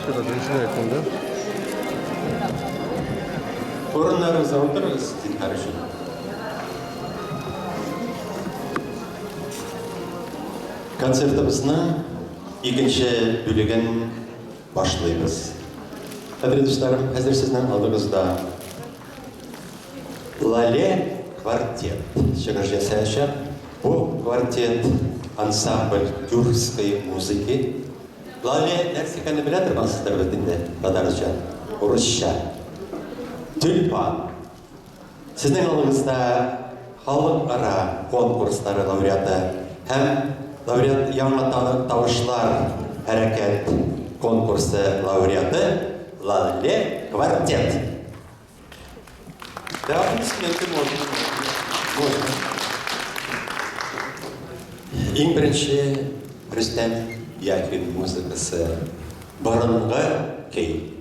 Что-то начинает там, да? Урыннарыгызга утырыгыз, зинһар өчен. Концертыбызның икенче бүлеген башлыйбыз. Кадерле дусларым, хәзер сезнең алдыгызда Лале квартет чыгыш ясаячак. Бу квартет ансамбль тюркской музыки. Лале нәрсә икәнен белә торгансыздыр бит инде, татарча, урысча. Тюльпан. Сезнең алдыгызда халыкара конкурслары лауреаты һәм лауреат Яңа тавышлар хәрәкәт конкурсы лауреаты Лале квартет. Да, аплодисменты можно. Можно. Иң беренче Рөстәм Яхин музыкасы Борынгы көй.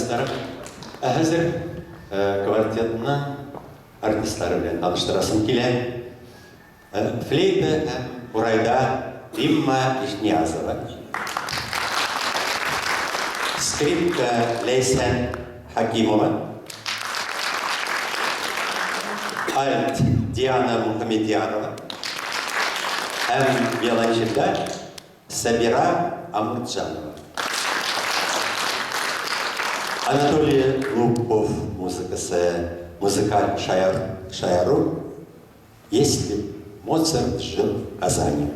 дусларым. Ә хәзер квартетның артистлары белән таныштырасым килә. Флейта һәм курайда Римма Ишниязова. Скрипка Ләйсән Хакимова. Альт Диана Мухаметьянова. Һәм виолончельдә Сабира Амуртҗанова. Анатолий Лубков музыкасы, музыкаль шаяр, шаяру Если б Моцарт жил в Казани.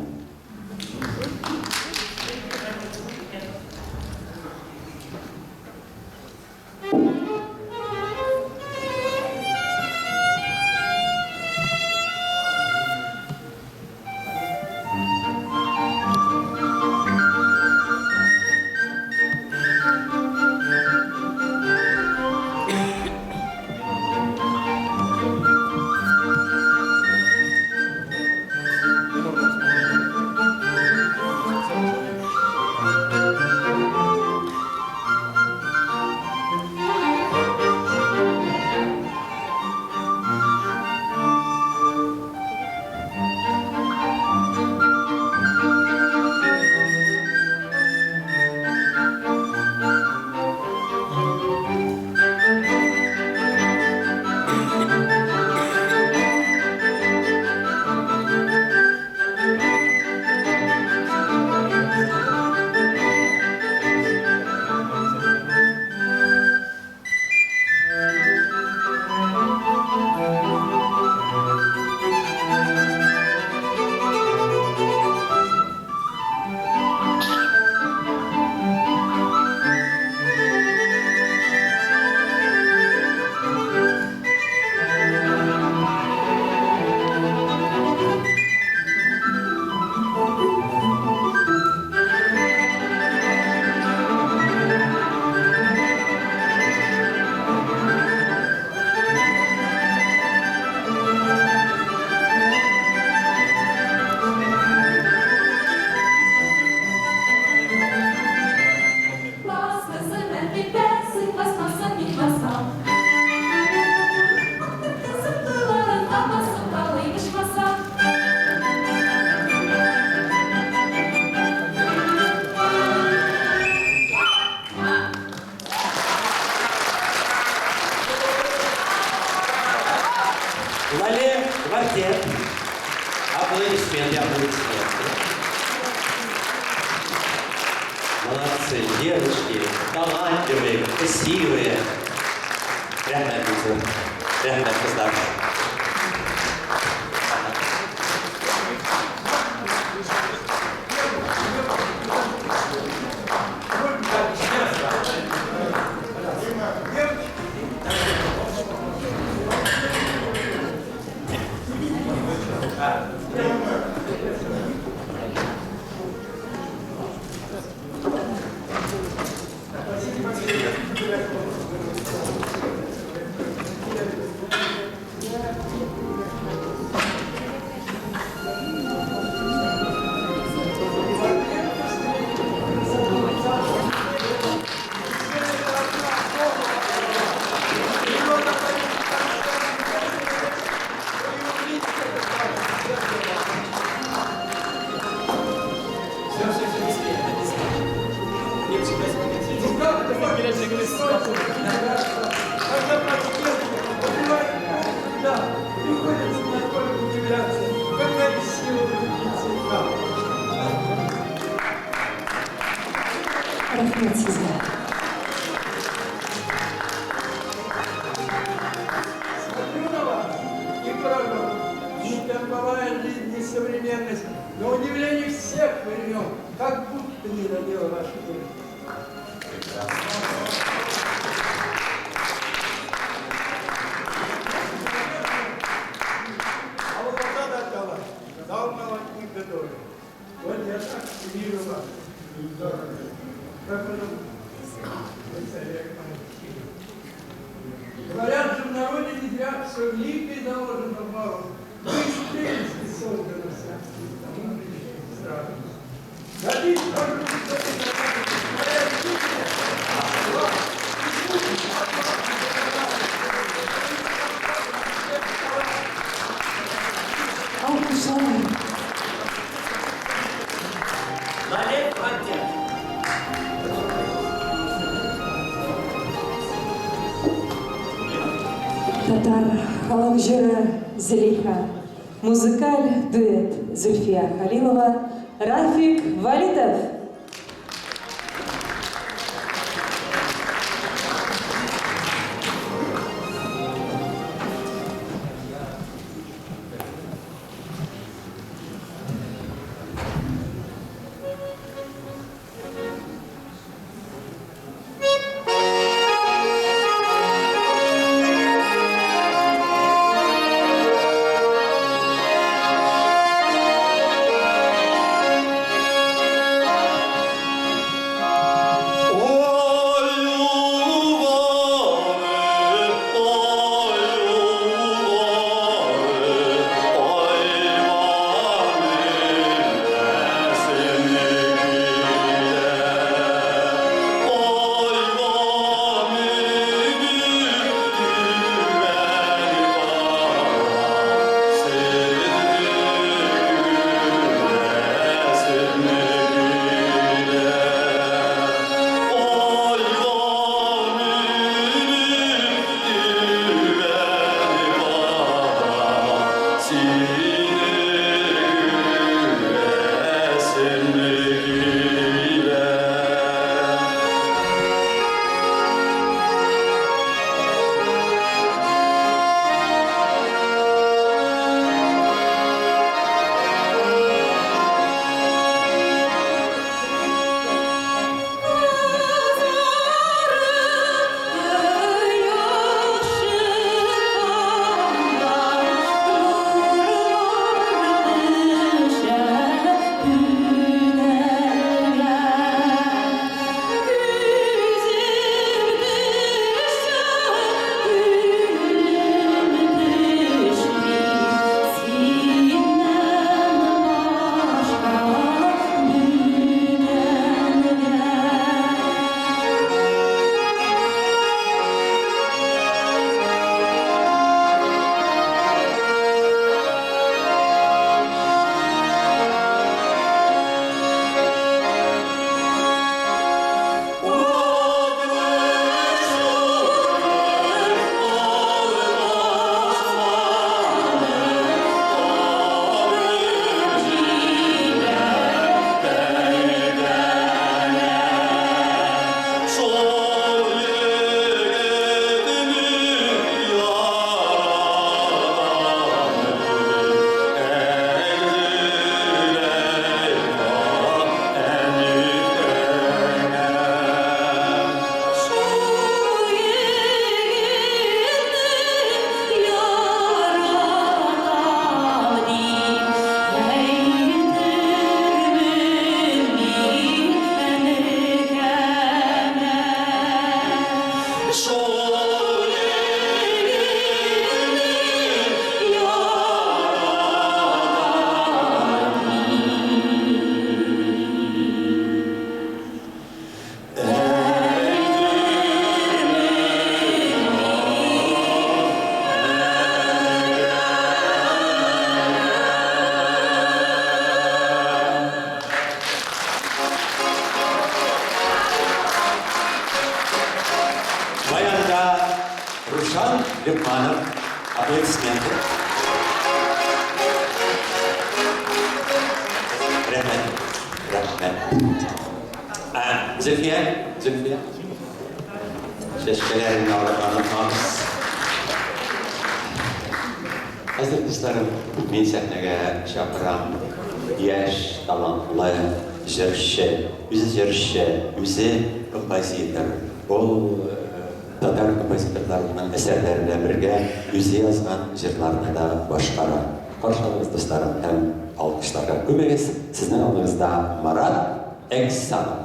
Лале квартет. Аплодисменты, аплодисменты. Молодцы, девочки, талантливые, красивые. Рәхмәт, Гөлсем. Рәхмәт, кызлар. Рәхмәт сезгә. Смотрю на вас и поражен. Ни темповая жизнь, ни современность, на удивление всех времен, как будто не задела ваши души. А вот это дала, дал молотник готовый. Вот я так вижу вас. Здорово. Как вы думаете? Говорят же в народе не зря все в липе заложено в малом. Вы из прелести созданы вся. Тому сразу. Годись, может быть, что-то моя Алкышлар. Балет квартет. Татар халык җыры Зөләйха. Музыкаль дуэт Зөлфия Халилова, Рафик Валитов. Баянда Рушан Лукманов. Аплодисменты. Рәхмәт. Рәхмәт. Ә, Зөлфия, Зөлфия. Чәчкәләреңне алып онытмабыз. Хәзер, дусларым, мин сәхнәгә чакырам яшь, талантлы җырчы. Үзе җырчы, үзе композитор. Ул татар композиторларының әсәрләре белән бергә үзе язган җырларны да башкара. Каршы алыгыз, дусларым, һәм алкышларга күмегез. Сезнең алдыгызда Марат Эксанов.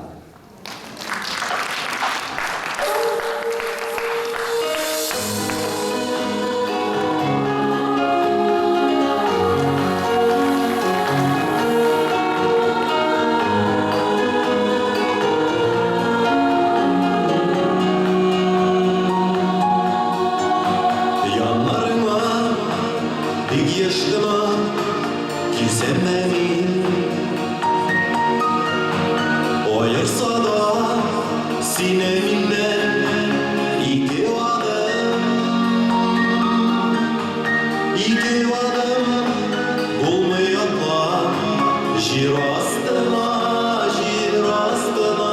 Яннарыңа бик еш кына Килсәм дә мин Аерса да сине миннән Ике адым Ике адым булмый атлап Җир астына, җир астына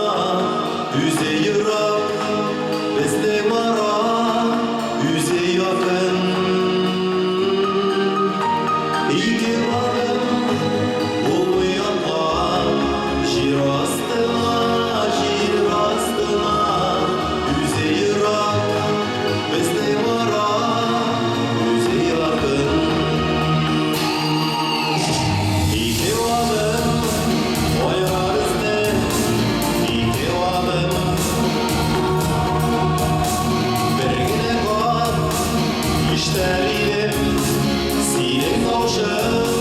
Үзе ерак, безнең ара Үзе якын Ике адым булмый атлап Җир астына, җир астына Үзе ерак, безнең ара Үзе якын Ике адым аера безне Ике адым Бер генә кат ишетер идем Синең тавышың.